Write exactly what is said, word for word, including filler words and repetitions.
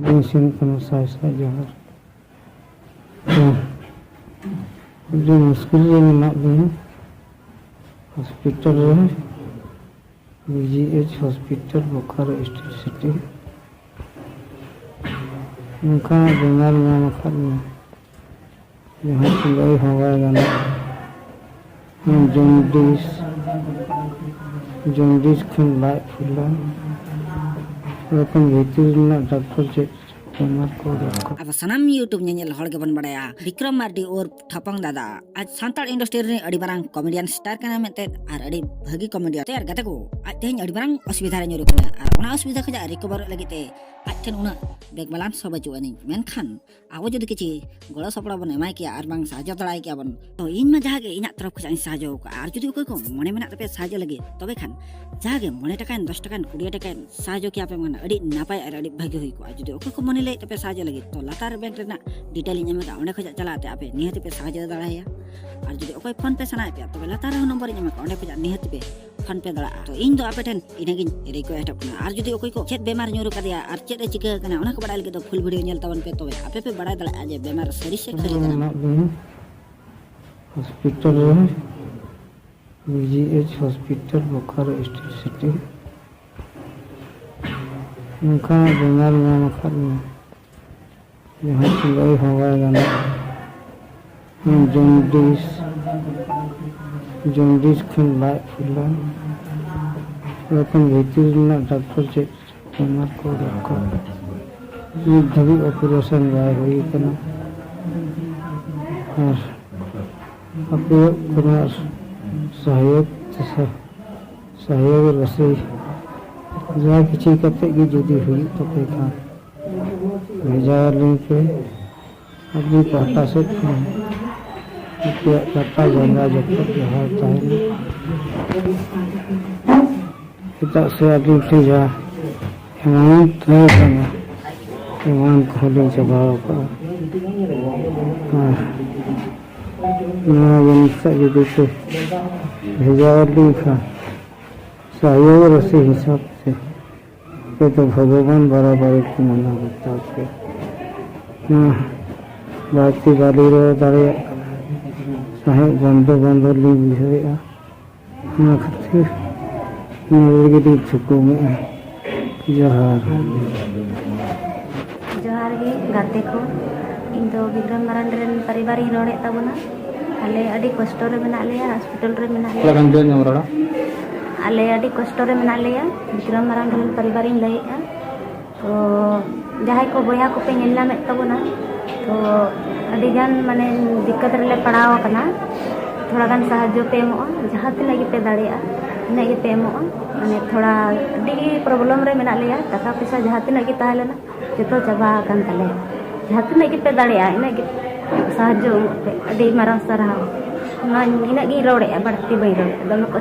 ᱵᱟᱹᱧ ᱥᱮᱱ ᱠᱟᱱᱟ, ᱥᱟᱭ ᱥᱟᱭ ᱡᱚᱦᱟᱨ᱾ ᱛᱚ, ᱟᱹᱰᱤ ᱢᱩᱥᱠᱤᱞ ᱨᱮ ᱢᱮᱱᱟᱜ ᱞᱤᱧᱟ ᱦᱚᱥᱯᱤᱴᱟᱞ ᱨᱮ, B G H hospital, Bokaro steel city. ᱱᱚᱝᱠᱟᱱᱟᱜ ᱵᱮᱢᱟᱨ ᱧᱟᱢ ᱟᱠᱟᱫ ᱞᱤᱧᱟ, ᱡᱟᱦᱟᱸ ᱠᱚ ᱞᱟᱹᱭ ᱦᱚᱸ ᱵᱟᱭ ᱜᱟᱱᱚᱜᱼᱟ᱾ ᱡᱚᱱᱰᱤᱥ, ᱡᱚᱱᱰᱤᱥ ᱠᱷᱚᱱ ᱞᱟᱡ ᱯᱷᱩᱞᱟᱹ, ᱮᱨᱚᱠᱚᱢ ᱵᱷᱤᱛᱤᱨ ᱨᱮᱱᱟᱜ ᱰᱟᱠᱛᱚᱨ ᱪᱮᱫ ᱵᱮᱢᱟᱨ ᱠᱚ ᱫᱚᱨᱠᱟᱨ? ᱟᱵᱚ ᱥᱟᱱᱟᱢ YouTube ᱧᱮᱧᱮᱞ ᱦᱚᱲ ᱜᱮᱵᱚᱱ ᱵᱟᱲᱟᱭᱟ, ᱵᱤᱠᱨᱚᱢ ᱢᱟᱨᱰᱤ ᱩᱨᱯᱷ ᱴᱷᱟᱯᱚᱝ ᱫᱟᱫᱟ ᱟᱡ ᱥᱟᱱᱛᱟᱲ ᱤᱱᱰᱟᱥᱴᱨᱤ ᱨᱤᱱᱤᱡ ᱟᱹᱰᱤ ᱢᱟᱨᱟᱝ ᱠᱚᱢᱮᱰᱤᱭᱟᱱ ᱥᱴᱟᱨ ᱠᱟᱱᱟᱭ ᱢᱮᱱᱛᱮ, ᱟᱨ ᱟᱹᱰᱤ ᱵᱷᱟᱹᱜᱤ ᱠᱚᱢᱮᱰᱤᱭᱟᱱ ᱛᱮᱭᱟᱨ ᱜᱟᱛᱮ ᱠᱚ᱾ ᱟᱡ ᱛᱮᱦᱮᱧ ᱟᱹᱰᱤ ᱢᱟᱨᱟᱝ ᱚᱥᱩᱵᱤᱫᱷᱟ ᱨᱮ ᱧᱩᱨᱩ ᱠᱟᱱᱟ, ᱟᱨ ᱚᱱᱟ ᱚᱥᱩᱵᱤᱫᱷᱟ ᱠᱷᱚᱱᱟᱜ ᱨᱤᱠᱚᱵᱷᱟᱨᱚᱜ ᱞᱟᱹᱜᱤᱫ ᱛᱮ ᱟᱡ ᱴᱷᱮᱱ ᱩᱱᱟᱹᱜ ᱵᱮᱝᱠ ᱵᱮᱞᱮᱱᱥ ᱦᱚᱸ ᱵᱟᱹᱪᱩᱜ ᱟᱹᱱᱤᱡ᱾ ᱢᱮᱱᱠᱷᱟᱱ ᱟᱵᱚ ᱡᱩᱫᱤ ᱠᱤᱪᱷᱤ ᱜᱚᱲᱚ ᱥᱚᱯᱚᱦᱚᱫ ᱵᱚᱱ ᱮᱢᱟᱭ ᱠᱮᱭᱟ ᱟᱨ ᱵᱟᱝ ᱥᱟᱦᱟᱡᱽᱡᱚ ᱫᱟᱲᱮᱭᱟᱭ ᱠᱮᱭᱟ ᱵᱚᱱ, ᱛᱚ ᱤᱧ ᱢᱟ ᱡᱟᱦᱟᱸ ᱜᱮ ᱤᱧᱟᱹᱜ ᱛᱚᱨᱚᱯ ᱠᱷᱚᱱᱟᱜ ᱤᱧ ᱥᱟᱦᱟᱡᱽᱡᱚ ᱠᱚᱣᱟ᱾ ᱟᱨ ᱡᱩᱫᱤ ᱚᱠᱚᱭ ᱠᱚ ᱢᱚᱱᱮ ᱢᱮᱱᱟᱜ ᱛᱟᱯᱮᱭᱟ ᱥᱟᱦᱟᱡᱽᱡᱚ ᱞᱟᱹᱜᱤᱫ, ᱛᱚᱵᱮ ᱠᱷᱟᱱ ᱡᱟᱦᱟᱸ ᱜᱮ ᱢᱚᱬᱮ ᱴᱟᱠᱟᱭᱮᱱ, ᱫᱚᱥ ᱴᱟᱠᱟᱭᱮᱱ, ᱠᱩᱲᱤ ᱴᱟᱠᱟᱭᱮᱱ, ᱥᱟᱦᱟᱡᱽᱡᱚ ᱠᱮᱭᱟ ᱯᱮ ᱢᱟᱱᱮ ᱟᱹᱰᱤ ᱱᱟᱯᱟᱭ ᱟᱨ ᱟᱹᱰᱤ ᱵᱷᱟᱹᱜᱤ ᱦᱩᱭ ᱠᱚᱜᱼᱟ᱾ ᱡᱩᱫᱤ ᱚᱠᱚᱭ ᱠᱚ ᱢᱚᱱᱮ ᱞᱟᱹᱭᱮᱫ ᱛᱟᱯᱮᱭᱟ ᱥᱟᱦᱟᱡᱽᱡᱚ ᱞᱟᱹᱜᱤᱫ, ᱛᱚ ᱞᱟᱛᱟᱨ ᱨᱮ ᱵᱮᱝᱠ ᱨᱮᱱᱟᱜ ᱰᱤᱴᱮᱞ ᱤᱧ ᱮᱢ ᱟᱠᱟᱫᱼᱟ, ᱚᱸᱰᱮ ᱠᱷᱚᱱᱟᱜ ᱪᱟᱞᱟᱜ ᱛᱮ ᱟᱯᱮ ᱱᱤᱦᱟᱹᱛ ᱯᱮ ᱥᱟᱦᱟᱡᱽᱡᱚ ᱫᱟᱲᱮᱭᱟᱭᱟ᱾ ᱟᱨ ᱡᱩᱫᱤ ᱚᱠᱚᱭ ᱯᱷᱳᱱ ᱯᱮ ᱥᱟᱱᱟᱭᱮᱫ ᱯᱮᱭᱟ, ᱛᱚᱵᱮ ᱞᱟᱛᱟᱨ ᱨᱮᱦᱚᱸ ᱱᱚᱢᱵᱚᱨ ᱤᱧ ᱮᱢ ᱟᱠᱟᱫᱼᱟ, ᱚᱸᱰᱮ ᱠᱷᱚᱱᱟᱜ ᱱᱤᱦᱟᱹᱛ ᱯᱮ ᱯᱷᱳᱱ ᱯᱮ ᱫᱟᱲᱮᱭᱟᱜᱼᱟ᱾ ᱛᱚ ᱤᱧ ᱫᱚ ᱟᱯᱮ ᱴᱷᱮᱱ ᱤᱱᱟᱹᱜᱤᱧ ᱨᱤᱠᱣᱮᱥᱴᱚᱜ ᱠᱟᱱᱟ᱾ ᱟᱨ ᱡᱩᱫᱤ ᱚᱠᱚᱭ ᱠᱚ ᱪᱮᱫ ᱵᱮᱢᱟᱨ ᱧᱩᱨ ᱟᱠᱟᱫᱮᱭᱟ ᱟᱨ ᱪᱮᱫ ᱮ ᱪᱤᱠᱟᱹ ᱟᱠᱟᱱᱟ, ᱚᱱᱟ ᱠᱚ ᱵᱟᱲᱟᱭ ᱞᱟᱹᱜᱤᱫ ᱫᱚ ᱯᱷᱩᱞ ᱵᱷᱤᱰᱤᱭᱳ ᱧᱮᱞ ᱛᱟᱵᱚᱱ ᱯᱮ, ᱛᱚᱵᱮ ᱟᱯᱮ ᱯᱮ ᱵᱟᱲᱟᱭ ᱫᱟᱲᱮᱭᱟᱜᱼᱟ ᱡᱮ ᱵᱮᱢᱟᱨ ᱥᱟᱹᱨᱤ ᱥᱮ ᱠᱷᱟᱹᱞᱤ ᱠᱟᱱᱟ᱾ ᱢᱮᱱᱟᱜ ᱞᱤᱧᱟ ᱦᱚᱥᱯᱤᱴᱟᱞ ᱨᱮ, B G H hospital, Bokaro steel city. ᱱᱚᱝᱠᱟᱱᱟᱜ ᱵᱮᱢᱟᱨ ᱧᱟᱢ ᱟᱠᱟᱫ ᱞᱤᱧᱟ, ᱡᱟᱦᱟᱸ ᱠᱚ ᱞᱟᱹᱭ ᱦᱚᱸ ᱵᱟᱭ ᱜᱟᱱᱚᱜᱼᱟ᱾ ᱡᱚᱱᱰᱤᱥ, ᱡᱚᱱᱰᱤᱥ ᱠᱷᱚᱱ ᱞᱟᱡ ᱯᱷᱩᱞᱟᱹ, ᱮᱨᱚᱠᱚᱢ ᱵᱷᱤᱛᱤᱨ ᱨᱮᱱᱟᱜ ᱰᱟᱠᱛᱚᱨ ᱪᱮᱫ ᱵᱮᱢᱟᱨ ᱠᱚ ᱫᱚᱨᱠᱟᱨ᱾ ᱱᱤᱛ ᱫᱷᱟᱹᱵᱤᱡ ᱚᱯᱟᱨᱮᱥᱚᱱ ᱵᱟᱭ ᱦᱩᱭ ᱟᱠᱟᱱᱟ᱾ ᱟᱨ ᱟᱯᱮᱭᱟᱜ ᱠᱳᱱᱳ ᱥᱚᱦᱭᱳᱜᱽ, ᱥᱚᱦᱭᱳᱜᱽ ᱨᱟᱥᱤ ᱡᱟ ᱠᱤᱪᱷᱩ ᱠᱟᱛᱮ ᱜᱮ ᱡᱩᱫᱤ ᱦᱩᱭᱩᱜ ᱛᱟᱯᱮ ᱠᱷᱟᱱ, ᱵᱷᱮᱡᱟ ᱟᱹᱞᱤᱧ ᱯᱮ᱾ ᱟᱹᱞᱤᱧ ᱯᱟᱦᱴᱟ ᱥᱮᱫ ᱠᱷᱚᱱ ᱟᱯᱮᱭᱟᱜ ᱠᱟᱴᱟ ᱡᱟᱸᱜᱟ ᱡᱚᱯᱚᱜ ᱡᱚᱦᱟᱨ ᱛᱟᱦᱮᱱᱟ᱾ ᱪᱮᱫᱟᱜ ᱥᱮ ᱟᱹᱞᱤᱧ ᱴᱷᱮᱱ ᱡᱟᱦᱟᱸ ᱮᱢᱟᱣᱩᱱᱴ ᱛᱟᱦᱮᱸ ᱠᱟᱱᱟ, ᱮᱢᱟᱣᱩᱱᱴ ᱠᱚᱦᱚᱸ ᱞᱤᱧ ᱪᱟᱵᱟ ᱟᱠᱟᱫᱼᱟ᱾ ᱟᱨ ᱱᱚᱣᱟ ᱡᱤᱱᱤᱥ ᱴᱟᱜ ᱡᱩᱫᱤ ᱯᱮ ᱵᱷᱮᱡᱟ ᱟᱹᱞᱤᱧ ᱠᱷᱟᱱ, ᱥᱟᱦᱭᱳᱜᱽ ᱨᱟᱥᱤ ᱦᱤᱥᱟᱹᱵ ᱛᱮ ᱛᱮᱫᱚ ᱵᱷᱚᱜᱚᱵᱟᱱ ᱵᱟᱨᱟᱵᱟᱨᱤ ᱠᱚ ᱢᱟᱱᱟᱣ ᱵᱟᱛᱟᱣ ᱠᱮᱫ᱾ ᱱᱚᱣᱟ ᱵᱟᱹᱲᱛᱤ ᱵᱟᱹᱞᱤ ᱨᱚᱲ ᱫᱟᱲᱮᱭᱟᱜ ᱠᱟᱱᱟ᱾ ᱥᱟᱦᱮᱫ ᱵᱚᱱᱫᱚ ᱵᱚᱱᱫᱚ ᱞᱤᱧ ᱵᱩᱡᱷᱟᱹᱣᱮᱫᱼᱟ᱾ ᱚᱱᱟ ᱠᱷᱟᱹᱛᱤᱨ ᱱᱚᱰᱮ ᱜᱮᱞᱤᱧ ᱛᱷᱩᱠᱩᱢᱮᱫᱼᱟ᱾ ᱡᱚᱦᱟᱨ᱾ ᱡᱚᱦᱟᱨ ᱜᱮ ᱜᱟᱛᱮ ᱠᱚ, ᱤᱧ ᱫᱚ ᱵᱤᱠᱨᱚᱢ ᱢᱟᱨᱟᱱᱰᱤ ᱨᱮᱱ ᱯᱟᱨᱤᱵᱟᱨᱤᱧ ᱨᱚᱲᱮᱫ ᱛᱟᱵᱚᱱᱟ᱾ ᱟᱞᱮ ᱟᱹᱰᱤ ᱠᱚᱥᱴᱚ ᱨᱮ ᱢᱮᱱᱟᱜ ᱞᱮᱭᱟ, ᱦᱚᱥᱯᱤᱴᱟᱞ ᱨᱮ ᱢᱮᱱᱟᱜ ᱞᱮᱭᱟ᱾ ᱛᱷᱚᱲᱟ ᱜᱟᱱ ᱡᱳᱨ ᱧᱚᱜ ᱨᱚᱲᱟ᱾ ᱟᱞᱮ ᱟᱹᱰᱤ ᱠᱚᱥᱴᱚ ᱨᱮ ᱢᱮᱱᱟᱜ ᱞᱮᱭᱟ, ᱵᱤᱠᱨᱚᱢ ᱢᱟᱨᱟᱱᱰᱤ ᱨᱮᱱ ᱯᱟᱨᱤᱵᱟᱨᱤᱧ ᱞᱟᱹᱭᱮᱫᱼᱟ᱾ ᱛᱚ ᱡᱟᱦᱟᱸᱭ ᱠᱚ ᱵᱚᱭᱦᱟ ᱠᱚᱯᱮ ᱧᱮᱞ ᱧᱟᱢᱮᱫ ᱛᱟᱵᱚᱱᱟ, ᱛᱚ ᱟᱹᱰᱤ ᱜᱟᱱ ᱢᱟᱱᱮ ᱫᱤᱠᱠᱟᱛ ᱨᱮᱞᱮ ᱯᱟᱲᱟᱣ ᱟᱠᱟᱱᱟ᱾ ᱛᱷᱚᱲᱟ ᱜᱟᱱ ᱥᱟᱦᱟᱡᱽᱡᱚ ᱯᱮ ᱮᱢᱚᱜᱼᱟ, ᱡᱟᱦᱟᱸ ᱛᱤᱱᱟᱹᱜ ᱜᱮᱯᱮ ᱫᱟᱲᱮᱭᱟᱜᱼᱟ ᱤᱱᱟᱹᱜ ᱜᱮᱯᱮ ᱮᱢᱚᱜᱼᱟ᱾ ᱢᱟᱱᱮ ᱛᱷᱚᱲᱟ ᱟᱹᱰᱤ ᱜᱮ ᱯᱨᱚᱵᱞᱮᱢ ᱨᱮ ᱢᱮᱱᱟᱜ ᱞᱮᱭᱟ, ᱴᱟᱠᱟ ᱯᱚᱭᱥᱟ ᱡᱟᱦᱟᱸ ᱛᱤᱱᱟᱹᱜ ᱜᱮ ᱛᱟᱦᱮᱸ ᱞᱮᱱᱟ ᱡᱚᱛᱚ ᱪᱟᱵᱟ ᱟᱠᱟᱱ ᱛᱟᱞᱮᱭᱟ᱾ ᱡᱟᱦᱟᱸ ᱛᱤᱱᱟᱹᱜ ᱜᱮᱯᱮ ᱫᱟᱲᱮᱭᱟᱜᱼᱟ ᱤᱱᱟᱹᱜ ᱜᱮ ᱥᱟᱦᱟᱡᱽᱡᱚ ᱮᱢᱚᱜ ᱯᱮ, ᱟᱹᱰᱤ ᱢᱟᱨᱟᱝ ᱥᱟᱨᱦᱟᱣ᱾ ᱱᱚᱣᱟ ᱤᱱᱟᱹᱜ ᱜᱤᱧ ᱨᱚᱲᱮᱫᱼᱟ, ᱵᱟᱹᱲᱛᱤ ᱵᱟᱹᱧ ᱨᱚᱲᱮᱫᱼᱟ, ᱫᱚᱢᱮ ᱠᱚ